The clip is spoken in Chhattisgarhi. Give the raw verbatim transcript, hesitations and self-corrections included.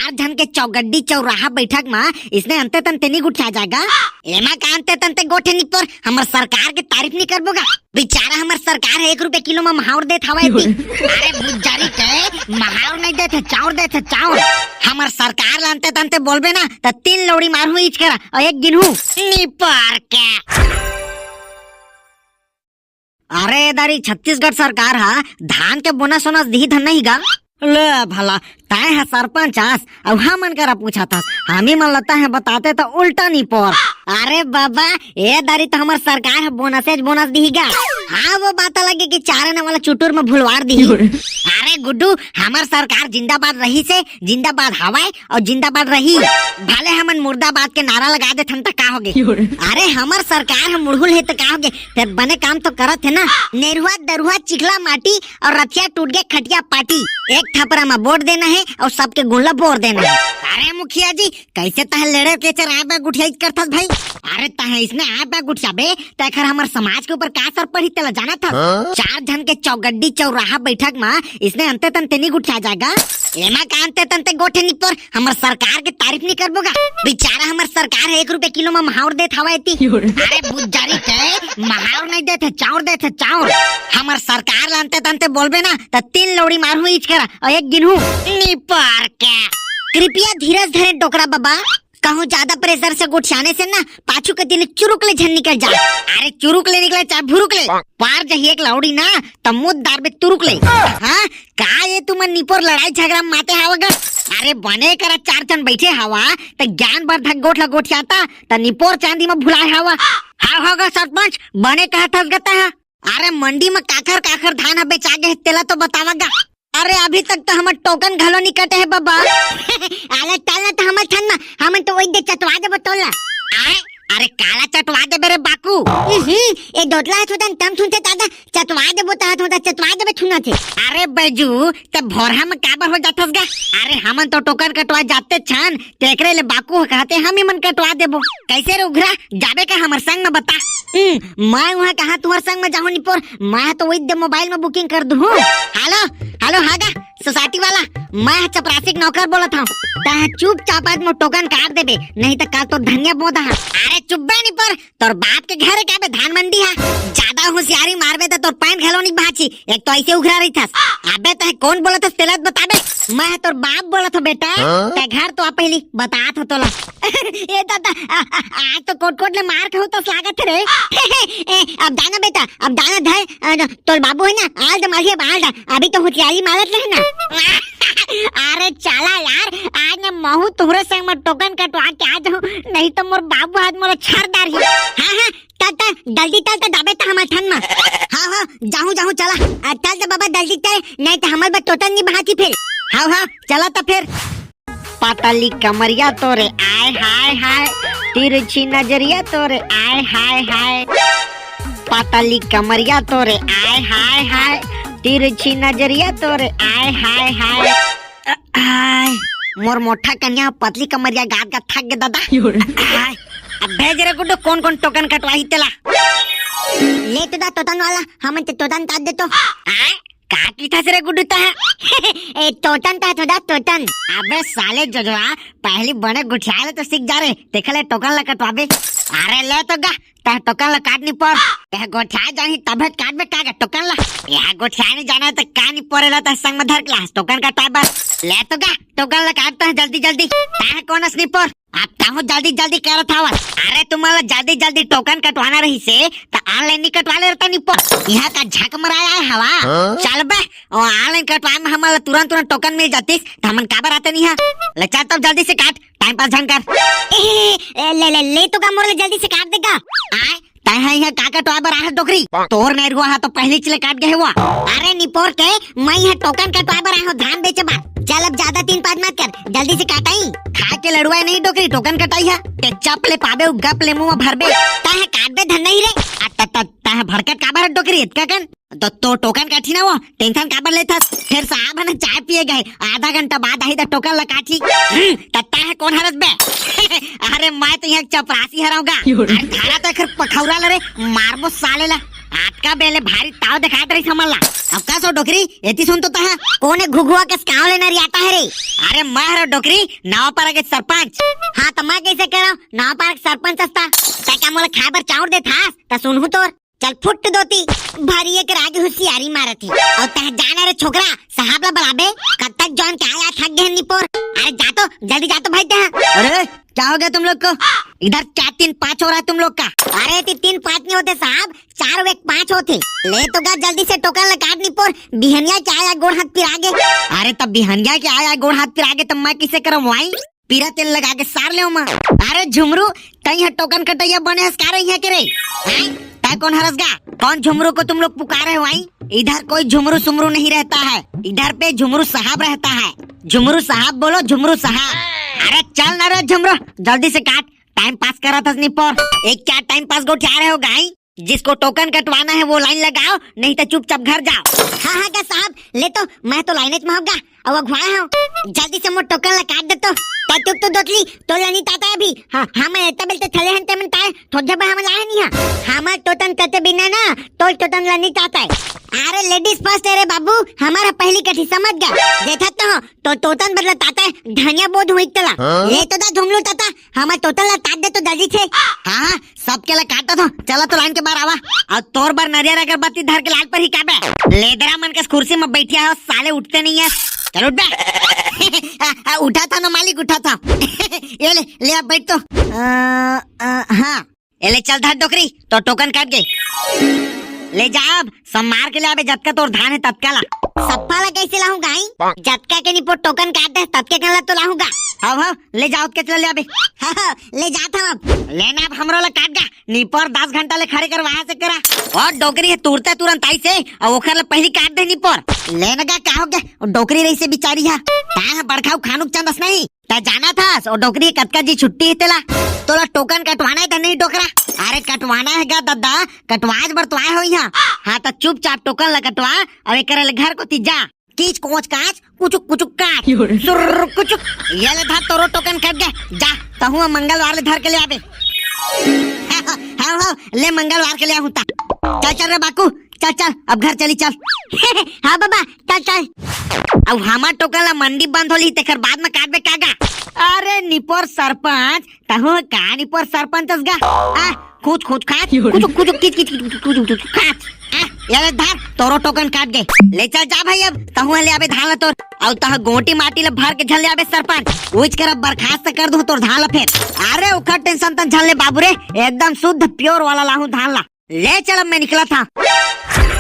चार झन के चौगड्डी चौराहा बैठक म इसने अंते तंते नी गुठिया जाय गा। एमा का अंते तंते गोठे निपोर, हमर सरकार के तारीफ नी करबो गा। बेचारा हमर सरकार ह एक रुपया किलो म महाउर देत हवय ती। अरे बुज्जारी के महाउर नहीं देत हे, चाउर देत हे, चाउर। हमर सरकार ला अंते तंते बोलबे ना त तीन लौड़ी मारहूं इच करा अउ एक गिनहूं निपोर के। अरे दारी, छत्तीसगढ़ सरकार ह धान के बोनस वोनस दिही धन नहीं गा? ले भला, तैं ह सरपंच आस अउ हमन करा पूछत हस, हमी मन ल तैं ह बताते त उल्टा निपोर। अरे बाबा, ए दारी त हमर सरकार ह बोनसेच बोनस दिही गा। हाँ, वो बात अलग हे कि चारन वाला चुटुर म भुलवार दिही। अरे गुड्डू, हमर सरकार जिंदाबाद रहिसे, जिंदाबाद हवय अउ जिंदाबाद रही। भले हमन मुर्दाबाद के नारा लगा देथन त का होगे? अरे हमर सरकार ह मुड़हुल हे त का होगे? फेर बने काम तो करत हे ना। नेरुआ दरुआ चिखला माटी अउ रथिया टूट गे खटिया पाटी। एक थपरा म वोट देना हे अउ सबके गुण ल बोर देना हे। अरे मुखिया जी, कइसे तह लेड़े केचर आय बा गुठियाई करथस भाई? अरे तह इसने आय बा गुठियाबे, तेखर हमर समाज के ऊपर का असर पड़ही तेला जानत हस? हाँ? चार झन के चौगड्डी चौराहा बैठक म इसने अंते तंते नी गुठिया जाय गा। एमा का अंते तंते गोठे निपोर, हमर सरकार के तारीफ नी करबो गा। बेचारा हमर सरकार ह एक रुपया किलो म महाउर देत हवय ती। अरे बुज्जारी के महाउर नहीं देत हे, चाउर देत हे, चाउर। हमर सरकार ला अंते तंते बोलबे ना त तीन लौड़ी मारहूं इच करा अउ एक गिनहूं निपोर के। कृपया धीरज धरे डोकरा बाबा, कहूं ज्यादा प्रेशर से गोठियाने से ना पाछू के दिन चुरुक ले झन निकल जा। अरे चुरुक ले निकले चाहे भुरुक ले, पार जही एक लौड़ी ना त मुद दार बे तुरुक ले। हाँ, का ये तुमन निपोर लड़ाई झगड़ा माते हावा गा? अरे बने करा चार झन बैठे हावा त ज्ञान बर्धक गोठ ला गोठियाता त निपोर चांदी म भुलाए हावा। हाव हाव गा सरपंच, बने कहत हस गा तैं ह। अरे मंडी म काखर काखर धान ह बेचा गे हे तेला तो बतावा गा। अरे अभी तक तो हमर टोकन घलो नी कटे हे बाबा। अरे चल ना त हमर ठन म, हमन तो ओई दे चटवा देबो तोला। आय, अरे काला चटवा देबे रे बाकू। इही, ए दोतला ह छोटन तम सुनते दादा, चटवा देबो त ह छोटा चटवा देबे छुना थे। अरे बैजू, त भोरहा म काबर हो जाथस गा? अरे हमन तो टोकन कटवा जाते छन, तेकरे ले बाकू ह कहते हम ही मन कटवा देबो। कैसे रे उघरा, जाबे का हमर संग म बता? हम्म, मैं उहाँ कहाँ तुहर संग म जाहूं निपोर, मैं तो वही दे मोबाइल म बुकिंग कर दूहूं। हेलो, हेलो, हाँ गा, सोसाइटी वाला, मैं ह चपरासी के नौकर बोलत हूँ। तैं चुपचाप आज मोर टोकन काट देबे, नहीं त काल तोर धनिया बोदा ह। अरे चुप बे निपोर, तोर बाप के घर हे का बे धान मंडी ह? ज्यादा होशियारी मारबे त तोर पैंट घलो नी बाची। एक तो ऐसे उघरा रहिथस। अबे तैं कोन बोलत हस तेला त बताबे। मैं ह तोर बाप बोलत हूँ बेटा। हाँ? तैं घर तो आ पहली, बतात हूँ तोला। ए दादा, आ, आ, आज तो कोट कोट ले मार खाहूं तस लागत हे रे। ए, अब दाना बेटा, अब दाना धर, आ, तोर बाबू हे ना, आल द मारिया बाल दा, अभी तो होशियारी मारत रहे ना। अरे चला यार, आज न महूं तुहरे संग म टोकन कटवा के आ जाहूं, नहीं तो मोर बाबू आज मोला छर डारही। हाँ, हाँ, तल, तल, जल्दी तल, तल, जाबे त हमर ठन म। हाँ, हाँ, जाहूं, जाहूं, चला। आ, तल त बाबा, जल्दी तल, नहीं त हमर बर टोटन नी बहाती फिर। हाँ, हाँ, चला त फिर। पातली कमरिया तोरे आय हाय हाय, तिरछी नजरिया तोरे आय हाय हाय। पातली कमरिया तोरे आय हाय हाय, तिरछी नजरिया तोरे आय हाय हाय। आय, मोर मोठा कनिया पतली कमरिया गात गात थक गे दादा। आय, अब भेज रे गुड्डू, कोन कोन टोकन कटवाही तेला। ले तो दा टोटन वाला, हमन ते टोटन काट दे तो। आय, का किथस रे गुड्डू तैं? ए, टोटन तैं तो दा टोटन। अबे साले जोजवा, पहली बने गुठियाय ले तो सीख जा रे, तेखर ले टोकन ला कटवाबे। अरे ले तो गा, तैं टोकन ला काट निपोर। तैं गोठिया जाही तभे काटबे का गा टोकन ला। यह गोठिया नी जाना त का निपोरे ला तैं संग म धर के ला टोकन कटवाय बर। ले तो गा टोकन ला काट तैं जल्दी जल्दी। तैं कोन अस निपोर? अब तहूं जल्दी जल्दी करत हवस। अरे तुमन ला जल्दी जल्दी टोकन कटवाना रहिसे त ऑनलाइन नी कटवा ले रहता निपोर। यहां का झक मराय आय हवा। हाँ? चल बे, ओ ऑनलाइन कटवाय म हमन ला तुरंत तुरंत टोकन मिल जातिस त हमन काबर आते नी हा। ले चल तब जल्दी से काट। टाइम पास झन कर। ए, ए, ले, ले, ले तो गा मोर ले जल्दी से काट दे गा। आय, तैं ह इहाँ का कटवाय बर आए हस डोकरी? तोर नेरुआ ह तो पहिलीच ले काट गे हे वो। अरे निपोर के, मैं इहाँ टोकन कटवाय बर आए हूँ धान बेचे बर। चल अब ज्यादा तीन पाँच मत कर, जल्दी से काटई। खाय के लड़ुवाय नहीं डोकरी, टोकन कटाई ह। ते चप ले पाबे, उ गप ले मुँह म भरबे। तैं ह काटबे धन नहीं रे। आ त, त, तैं ह भड़कत काबर हस डोकरी, एतका कन? तो, तो टोकन काटही ना वो, टेंशन काबर लेथस? फेर साहब ह ना चाय पिए गे हे, आधा घंटा बाद आही त टोकन ला काटही। हम्म, त तैं ह कोन हरस बे? अरे मैं तो इहाँ चपरासी हरंव गा। अरे धरा तो एखर पखौरा ला रे, मारबो साले ला। अतका बेर ले भारी ताव देखात रहिस हमन ला। अब का सो डोकरी, एती सुन तो तहा। कोन ए घुघुआ कस कांव ले नरियात हे रे? अरे मैं हरो डोकरी, नवापारा के सरपंच। हाँ त मैं कइसे करंव, नवापारा के सरपंच हस त? तैं का मोला खाए बर चाउर देथस, त सुनहूं तोर। चल फुट दोती, भारी एक राग हुसियारी मारत हे। अउ तैं जान रे छोकरा, साहब ला बलाबे, कब तक जॉन के आया, थक गए निपोर। अरे जा तो, जल्दी जा तो भाई तैं। अरे, क्या हो गया तुम लोग को? इधर क्या तीन पाँच हो रहा है तुम लोग का? अरे, ती तीन पाँच नहीं होते साहब, चार एक पाँच होते। ले तो गा जल्दी से टोकन ला काट निपोर, बिहनिया के आया गोड़ हाथ पिरा गे। अरे, तब बिहनिया के आया गोड़ हाथ पिरा गे, तब मैं कइसे करंव वाई? पीरा तेल लगा के सार ले ओमा। अरे झुमरू, तैं ह टोकन कटइया बने हस का रे इहाँ के रे? हैं? तैं कोन हरस गा? कौन झुमरू को तुम लोग पुकारे हो आई? इधर कोई झुमरू सुमरू नहीं रहता है, इधर पे झुमरू साहब रहता है। झुमरू साहब बोलो, झुमरू साहब। अरे चल ना रे झुमरू, जल्दी से काट, टाइम पास करत हस निपोर। एक क्या टाइम पास गोठिया रहे हो गाई? जिसको टोकन कटवाना है वो लाइन लगाओ, नहीं तो चुपचाप घर जाओ। हाँ हाँ गा साहब, ले तो मैं तो लाइनेच म हंव गा, अउ अघुवाए हंव। जल्दी से मोर टोकन ला काट दे तो। तैं चुप तो दोतली, तोला नइ तात हे अभी। हाँ हाँ, मैं एता बेल ते थले हन ते मन ताय, थोड़े बर हमन लाए नहीं हा। हमर टोटन कटे बिना ना, तोर टोटन ला नइ तात हे। अरे लेडीज फर्स्ट हे रे बाबू, हमर ह पहिली कटही समझ गा। देखत तो हंव, तोर टोटन बर ला तात हे, धनिया बोध हुई तला। हाँ? ले तो दा झुमरू तात, हमर टोटन ला तात दे तो जल्दी से। हाँ हाँ, सबके ला काटत हंव, चला तो लाइन के बाहर आवा। अउ तोर बर नरियर अगरबत्ती धर के लाग परही का बे? लेदरा मन कस कुर्सी म बइठिया हस, साले उठते नहीं हस। चल उठ बे। आ, आ, उठात हंव ना मालिक, उठात हंव। ये ले, ले अब बइठ तो। आ, आ, हाँ। ये ले चल धर डोकरी, तोर टोकन कट गे। ले जा अब, सब मार के ले आबे, जतका तोर धान हे ततका ला। सप्पा ला कइसे लाहूं गाई? जतका के निपोर टोकन काट दे, ततके कन ला तो लाहूं गा। हव हव, ले जा ओतके च ला ले आबे। हव हव, ले जात हंव अब। ले ना अब हमरो ला काट गा। निपोर दस घंटा ले खड़े करवाए हस एकरा। अउ डोकरी ह तुरते तुरंत आइस हे, अउ ओकर ला पहिली काट दे निपोर। ले ना गा, का हो गे? अउ डोकरी रहिस हे बिचारी ह। तैं ह बड़का उखानुक चंद अस नहीं। तैं जानत हस, ओ डोकरी कतका जी छुट्टी हे तेला। तोला टोकन कटवाना हे त नहीं डोकरा? अरे कटवाना हे गा ददा, कटवाए बर तो आए हों इहाँ। हाँ त चुपचाप टोकन ला कटवा, अउ एकरा ले घर कोती जा। कीच कोच काच, कुचुक कुचुक काच। सुर्र कुचुक। ये ले धर तोरो टोकन कट गे। जा, तहूँ मंगलवार ले धर के ले आबे। हाँ, हाँ, ले मंगलवार के ले आहूँ ता। चल, चल रे बाकू, चल, चल, अब घर चली, चल। हाँ बाबा, चल, चल। अब हमर टोकन ला मंडी बंद होली, तेकर बाद में काटबे का गा? अरे निपोर सरपंच, तहूँ का निपोर सरपंच अस गा? आ, कुच कुच काच, कुचुक कुचुक कीच कीच कुचुक कुचुक काच। आ, ये ले धर, तोरो टोकन काट गे। ले चल जा भाई अब, तहूँ ले आबे धान ला तोर। अउ तह गोटी माटी ला भर के झन ले आबे सरपंच। उइच कर अब बर्खास्त कर दूँ तोर धान ला फेर। अरे ओखर टेंशन तन झन ले बाबू रे, एकदम शुद्ध प्योर वाला लाहूँ धान ला। ले चल अब मैं निकलत हँव।